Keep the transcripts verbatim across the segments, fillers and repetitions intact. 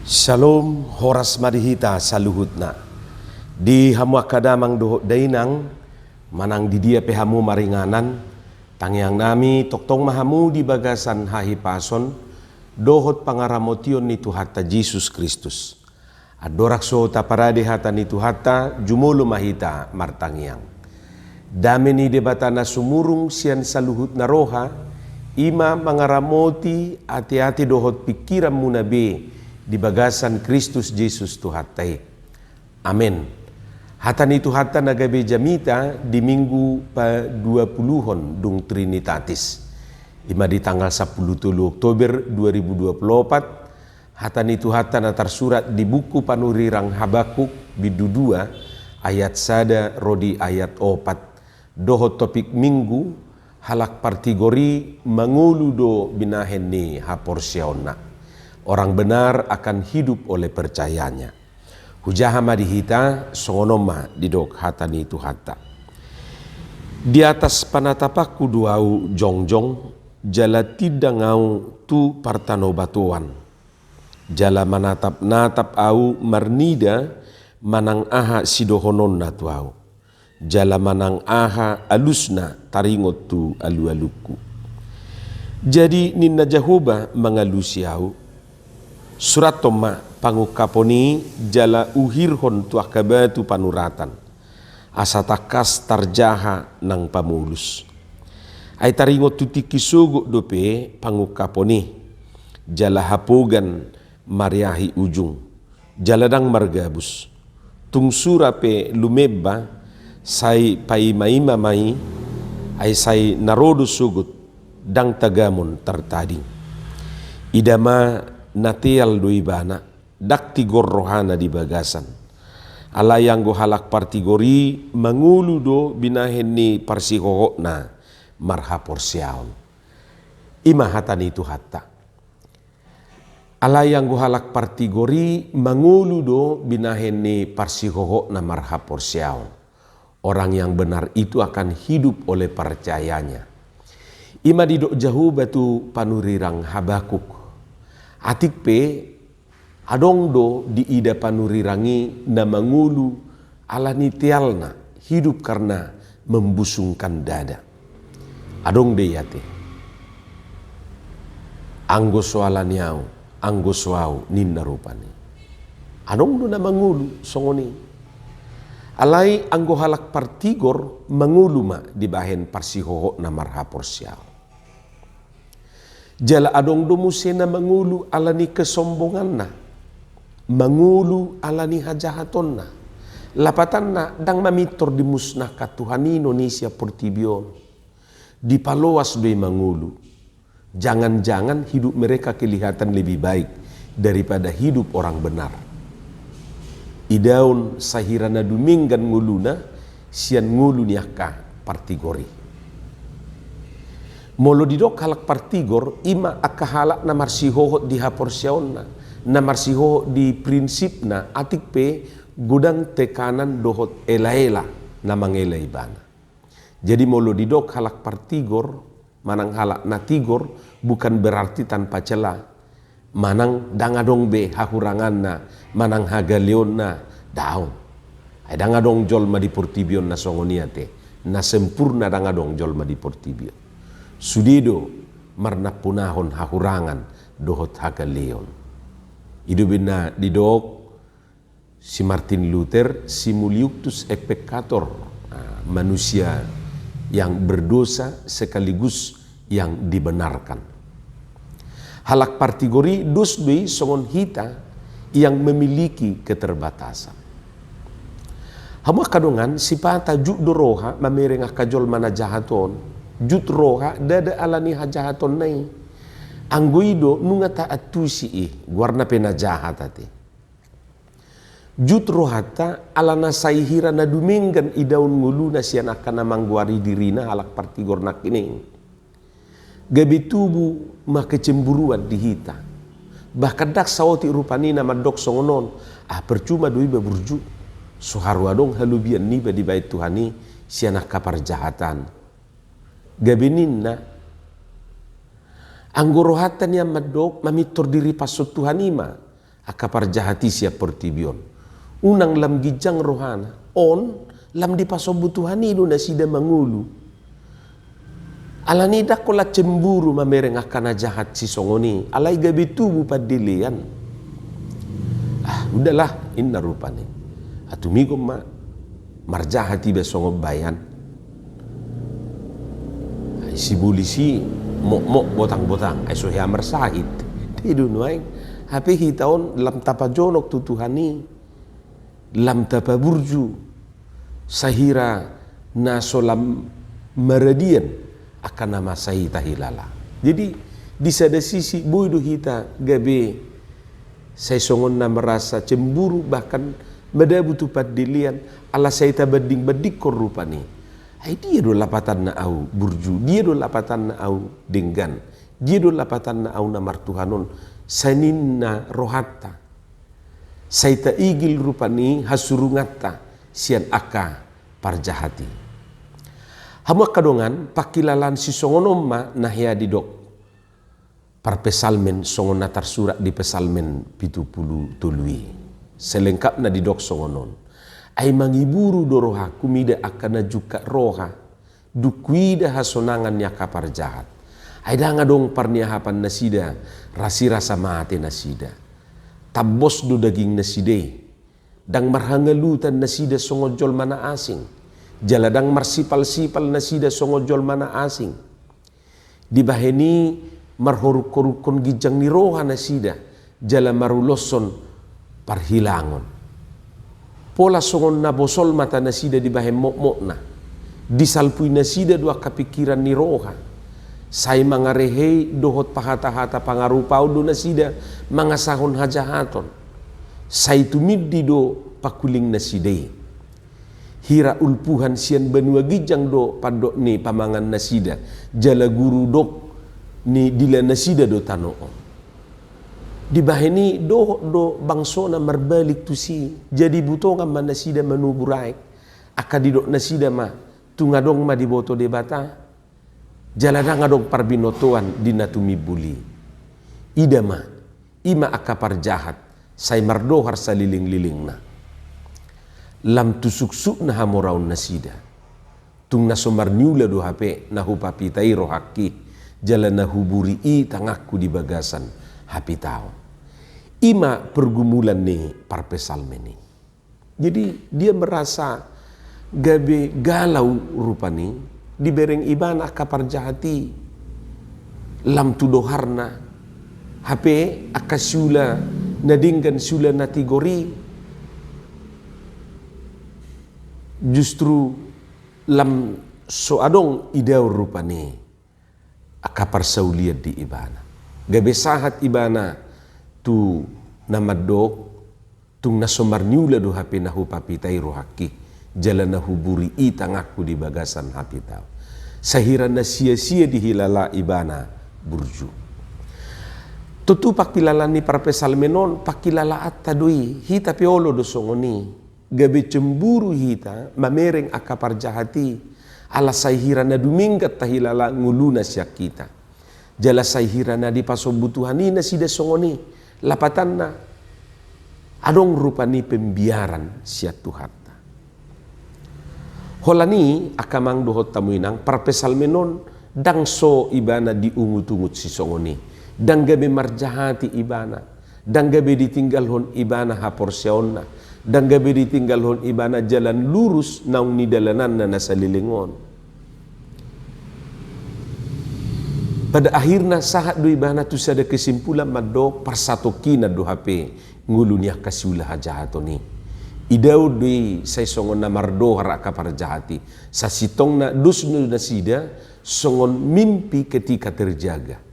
Syalom, horas ma di hita saluhutna. Di hamu angka damang dohot dainang, manang di dia pe hamu maringanan, tangiangnami tongtong ma hamu di bagasan hahipason dohot pangaramotion ni Tuhanta Jesus Kristus. Andorang so taparade hata ni Tuhanta, jumolo ma hita martangiang. Dame ni Debata na sumurung sian saluhutna roha, i ma mangaramoti ateate dohot pingkiranmuna be di bagasan Kristus Jesus Tuhanta i. Amen. Hata ni Tuhanta na gabe jamita di Minggu paduapuluhon dung Trinitatis, i ma di tanggal sampulu tolu Oktober dua ribu dua puluh opat, hata ni Tuhanta na tarsurat di buku panurirang Habakuk, bindu dua, ayat sada ro di ayat opat, dohot topik Minggu, halak partigor i mangolu do binahen ni haporseaonna. Orang benar akan hidup oleh percayanya. Hujaha ma di hita, songon on ma didok hata ni Tuhanta. Di atas panatapanku do ahu jongjong, jala tindang ahu tu partanobatoan. Jala manatap-natap ahu marnida manang aha sidohononna tu ahu. Jala manang aha alusna taringot tu alualungku. Jadi ninna Jahowa mangalusi ahu, surathon ma pangungkapon i jala uhirhon tu angka batu panuratan, asa tangkas tarjaha nang pamolus. Ai taringot tu tingki sogot dope pangungkapon i, jala hapogan mareahi ujung, jala ndang margabus. Tung sura pe lumemba, sai paimaima ma i, ai sai na ro do sogot, ndang tagamon tartading. Ida ma, na teal do ibana, ndang tigor rohana di bagasan. Alai anggo halak partigor i mangolu do binahen ni parsihohotna marhaporseaon. I ma hata ni Tuhanta. Alai anggo halak partigor i mangolu do binahen ni parsihohotna marhaporseaon. Orang yang benar itu akan hidup oleh percayanya. I ma didok Jahowa tu panurirang Habakuk. Atik pe, adong do diida panurirang i na mangolu ala ni tealna, hidup karena membusungkan dada. Adong do i ate. Anggo so ala ni ahu, anggo so ahu, ninna rupani. Adong do na mangolu songon i. Alai anggo halak partigor mangolu ma dibahen parsihohotna marhaporseaon. Jala adong do muse na mangolu ala ni kesombonganna, mangolu ala ni hajahatonna. Lapatanna, ndang mamintor dimusnahkan Tuhan i non i sian portibi on. Dipaloas do i mangolu. Jangan-jangan hidup mereka kelihatan lebih baik daripada hidup orang benar. Idaon sahira na dumenggan ngoluna sian ngolu ni angka partigor i. Molo didok halak partigor, i ma angka halak na marsihohot di haporseaonna, na marsihohot di prinsipna, atik pe godang tekanan dohot elaela na mangela ibana. Jadi molo didok halak partigor, manang halak na tigor, bukan berarti tanpa celah. Manang ndang adong be hahuranganna, manang hagaleonna, daong. Ai ndang adong jolma di portibi on na songon i ate, na sempurna ndang adong jolma di portibi on. Sude do marnampunahon hahurangan dohot hagaleon. I do umbahen na didok si Martin Luther, si muliuctus et peccator, ah, manusia yang berdosa sekaligus yang dibenarkan. Halak partigor i dos do i songon hita yang memiliki keterbatasan. Hamu angka dongan, sipata jut do roha mamereng angka jolma na jahat on. Jut roha ndada ala ni hajahatonna i. Anggo i do nunga taantusi i, goarna pe na jahat ate. Jut rohanta ala na sai hira na dumenggan idaon ngoluna sian angka na manggoari dirina halak partigor nangkining. Gabe tubu ma kecemburuan di hita. Bahkan ndang saotik rupani na mandok songon on, ah, percuma do iba burju. So haru adong halobian niba dibahen Tuhan i sian angka parjahatan. Gabe ninna, anggo rohanta nian mandok mamintor diripashon Tuhan i ma. angka parjahat i sian portibi on. Unang lam ginjang rohana, on lam dipasombu Tuhan i do nasida mangolu. Alani ndang holan cemburu mamereng angka na jahat sisongon i, alai gabe tubu pandelean. Ah, udahlah, inna rupani. Atumigon ma, marjahat iba songon baean. Ai sibolis i mokmok botang-botang, ai so hea marsahit. Dia do nuaeng. Hape hita on lam tapajonok tu Tuhan i, lam tapaburju, sahira na so lam maradian angka na masa i tahilala. Jadi, di sada sisi boi do hita gabe sai songon na merasa cemburu, bahkan madabu tu pandelean, ala sai tabanding-bandingkon rupani. Ai dia do lapatanna au burju, dia do lapatanna au denggan, dia do lapatanna au na martuhan on, sai ninna rohanta. Sai taigil rupani hasurunganta sian angka parjahat i. Hamu angka dongan, pangkilalaan sisongon on ma na hea didok parpsalmen songon na tarsurat di Psalmen pitu pulu tolu i. Selengkapna didok songon on. Ai mangiburu do rohangku mida angka na jungkat roha, dung huida hasonangan ni angka parjahat. Ai ndang adong parniahapan nasida, rasirasa mate nasida. Tambos do daging nasida i. Ndang marhangalutan nasida songon jolma na asing. Jala ndang marsipal-sipal nasida songon jolma na asing. Dibahen i marhoruk-horukkon ginjang ni roha nasida, jala maruloshon parhilangon. Pola songon na bosol mata nasida dibahen mokmokna. Disalpui nasida do angka pingkiran ni roha. Sai mangarehei dohot pahata-hata pangarupaon do nasida mangasahon hajahaton. Sai tumindi do pangkuling nasida i. Hira ulpuhan sian banua ginjang do pandok ni pamangan nasida, jala gurudok ni dila nasida do tano on. Dibahen i dohot do bangsona marbalik tusi, jadi butongan ma nasida manubur aek. Angka didok nasida ma, tung adong ma diboto Debata, jala ndang adong parbinotoan di na tumimbul i. Ida ma, i ma angka parjahat, sai mardohar saliling-lilingna. Lam tu suksukna hamoraon nasida. Tung na so marniula do hape na hupapitai rohangki, jala na huburi i tanganku di bagasan hapitaon. I ma pergumulan ni parpsalmen i. Jadi, dia merasa gabe galau rupani, dibereng ibana angka parjahat i lam tu doharna, hape angka siula na denggan, siula na tigor i justru lam so adong idaon rupani. Angka parsaulian di ibana. Gabe sahat ibana tu na mandok, tung na so marniula do hape na hupapitai rohangki, jala na huburi i tanganku di bagasan hapitaon. Sahira na sia-sia dihilala ibana burju. Tontu pangkilalaan ni parpsalmen on, pangkilalaanta do i, hita pe olo do songon i. Gabe cemburu hita mamereng angka parjahat i, ala sai hira na dumenggan tahilala ngoluna sian hita. Jala sai hira na dipasombu Tuhan i nasida songon i, lapatanna adong rupani pembiaran sian Tuhanta. Holan i angka amang dohot hamu inang, parpsalmen on ndang so ibana diungut-ungut sisongon i, ndang gabe marjahati ibana. Ndang gabe ditinggalhon ibana haporseaonna, ndang gabe ditinggalhon ibana jalan lurus naung nidalananna na saleleng on. Pada akhirna sahat do ibana tu sada kesimpulan mandok parsatongkinan do hape ngolu ni angka siula hajahaton i. Idaon do i sai songon na mardohar angka parjahat i. Sasintongna dos do nasida songon mimpi ketika terjaga.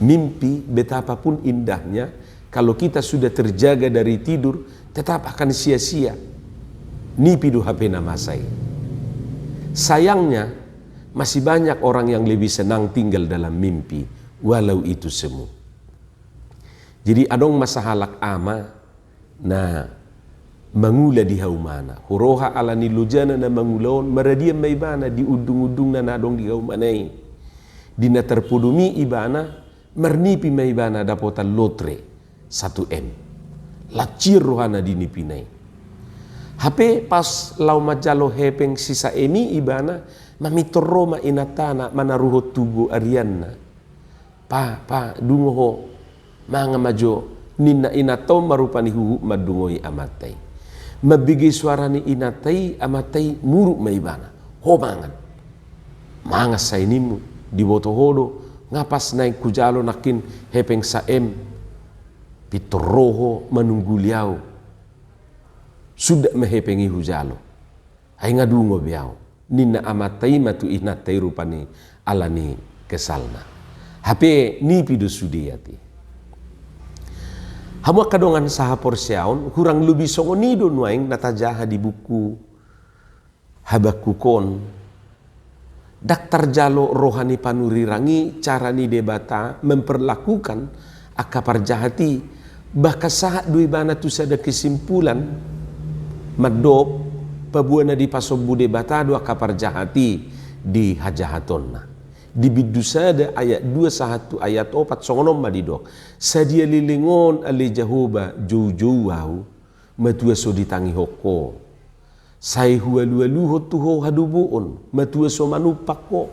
Mimpi, betapapun indahnya, kalau kita sudah terjaga dari tidur, tetap akan sia-sia. Nipi do hape na masa i. Sayangnya, masih banyak orang yang lebih senang tinggal dalam mimpi, walau itu semu. Jadi, adong ma sahalak ama, na mangula di haumana. Huroha ala ni lojana na mangula on, maradian ma ibana di undung-undungna na adong di haumana i. Di na tarpodom i ibana, marnipi ma ibana dapotan lotre. satu M. Lacian rohana di nipina i. Hape pas laho manjalo hepeng sisa M i ibana, mamintor ro ma inantana manaruhon tugu arianna. Pa, pa, dungo ho, mangan ma jo, ninna inanta on ma rupani huhut mandungoi amanta i. Mambege suara ni inanta i, amanta i muruk ma ibana. Ho mangan. Mangan sai ninmu, diboto ho do, nga pas naeng hujalo nangkin hepeng sa M. Pintor ro ho manungguli au. Sundat ma hepeng i hujalo. Ai nga dungo be au. Ninna amanta i ma tu inanta i rupani ala ni kesalna. Hape nipi do sude ate. Hamu angka dongan sahaporseaon, hurang lobi songon i do nuaeng na tajaha di buku Habakuk on. Ndang tarjalo roha ni panurirang i cara ni Debata memperlakukan angka parjahat i, bahkan sahat do ibana tu sada kesimpulan, mandok, paboa na dipasombu Debata do angka parjahat i di hajahatonna. Di bindu sada ayat dua sahat tu ayat opat songon on ma didok. Sadia leleng on ale Jahowa joujou au, matua so ditangihon ho. Sai hualualuhon tu ho hadoboon, matua so manumpak ho.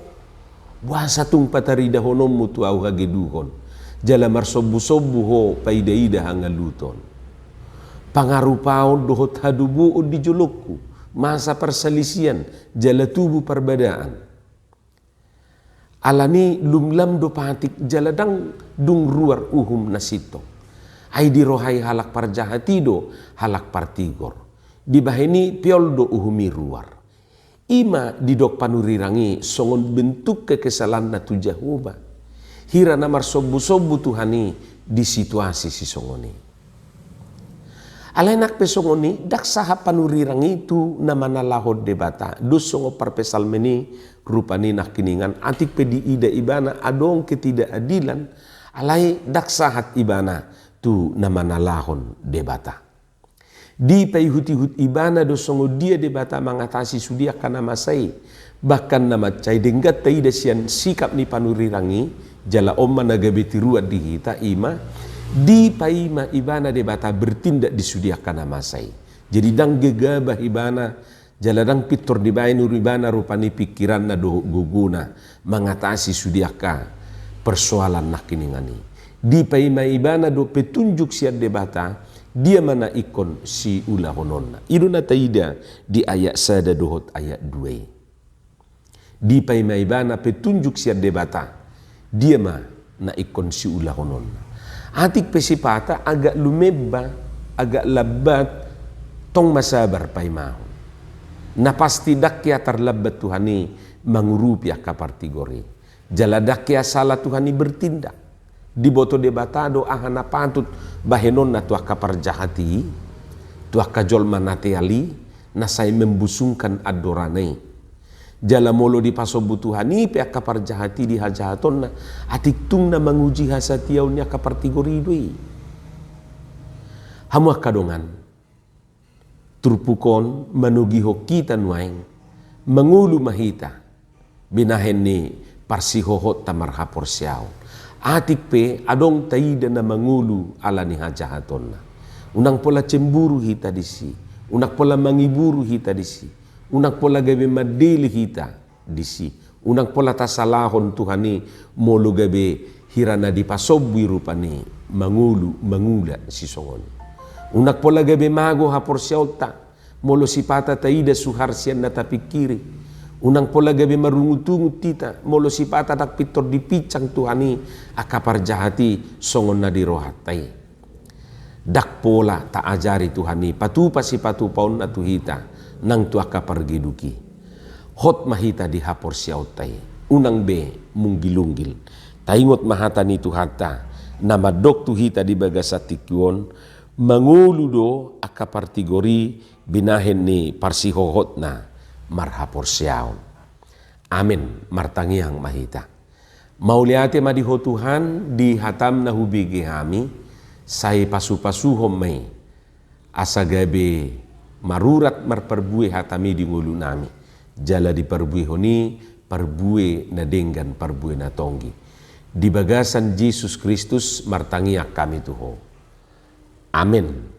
Boasa tung pataridahononmu tu au hageduhon, jala marsombusombu ho paidaida hangaluton. Pangarupaon dohot hadoboon di jolongku, masa parsalisian, jala tubu parbadaan. Alani i lunglam do patik jala ndang dung ruar uhum na sintong. Ai dirohai halak parjahat i do halak partigor. Dibahen i peol do uhum i ruar. I ma didok panurirang i songon bentuk kekesalanna tu Jahowa. Hira na marsombusombu Tuhan i di situasi sisongon i. Alai nang pe songon i, ndang sahat panurirang i tu na manalahon Debata. Dos songon parpsalmen i rupani nangkiningan, atik pe diida ibana adong ketidakadilan, alai ndang sahat ibana tu na manalahon Debata. Dipaihutihut ibana do songon dia Debata mangatasi sude angka na masa i. Bahkan na mansai denggan taida sian sikap ni panurirang i, jala on ma na gabe tiruan di hita i ma, dipaima ibana Debata bertindak di sude angka na masa i. Jadi ndang gegabah ibana, jala ndang pintor dibaen ibana rupani pikiranna dohot gogona mangatasi sude angka persoalan nangkiningan i. Dipaima ibana do petunjuk sian Debata, dia ma na ingkon siulahononna. I do na taida di ayat sada dohot ayat dua i. Dipaima ibana petunjuk sian Debata, dia ma na ingkon siulahononna. Atik pe sipata agak lumeba, agak lambat, tong ma sabar paimahon. Na pasti ndang hea tarlambat Tuhan i mangurupi angka partigor i. Jala ndang hea sala Tuhan i bertindak. Diboto Debata do aha na patut bahenonna tu angka parjahat i, tu angka jolma na teal i, na sai membusungkan andorana i. Jala molo dipasombu Tuhan i pe angka parjahat i di hajahatonna, atik tung na manguji hasatiaon ni angka partigor i do i. Hamu angka dongan, turpuk on manogihon hita nuaeng, mangolu ma hita binahen ni parsihohotta marhaporseaon. Atik pe adong taida na mangolu ala ni hajahatonna. Unang pola cemburu hita disi, unang pola mangiburu hita disi, unang pola gabe mandele hita disi. Unang pola tasalahon Tuhan i molo gabe hira na dipasombu i rupani mangolu mangula sisongon i. Unang pola gabe mago haporseaonta molo sipata taida suhar sian na tapingkiri. Unang pola gabe marungutungut hita molo sipata ndang pintor dipinsang Tuhan i angka parjahat i songon na di rohanta i. Ndang pola taajari Tuhan i patupa sipatupaonna tu hita nang tu angka pargeduk i. Hot ma hita di haporseaonta i, unang be munggilunggil. Taingot ma hata ni Tuhanta na mandok tu hita di bagasan tingki on, mangolu do angka partigor i binahen ni parsihohotna marhaporseaon. Amen. Martangiang ma hita. Mauliate ma di Ho Tuhan, di hatam na hubege hami, sai pasupasuhon ma i asa gabe marurat marparbue hatami di ngolunami, jala diparbuehon i parbue na denggan, parbue na tonggi. Di bagasan Jesus Kristus martangiang hami tu Ho. Amen.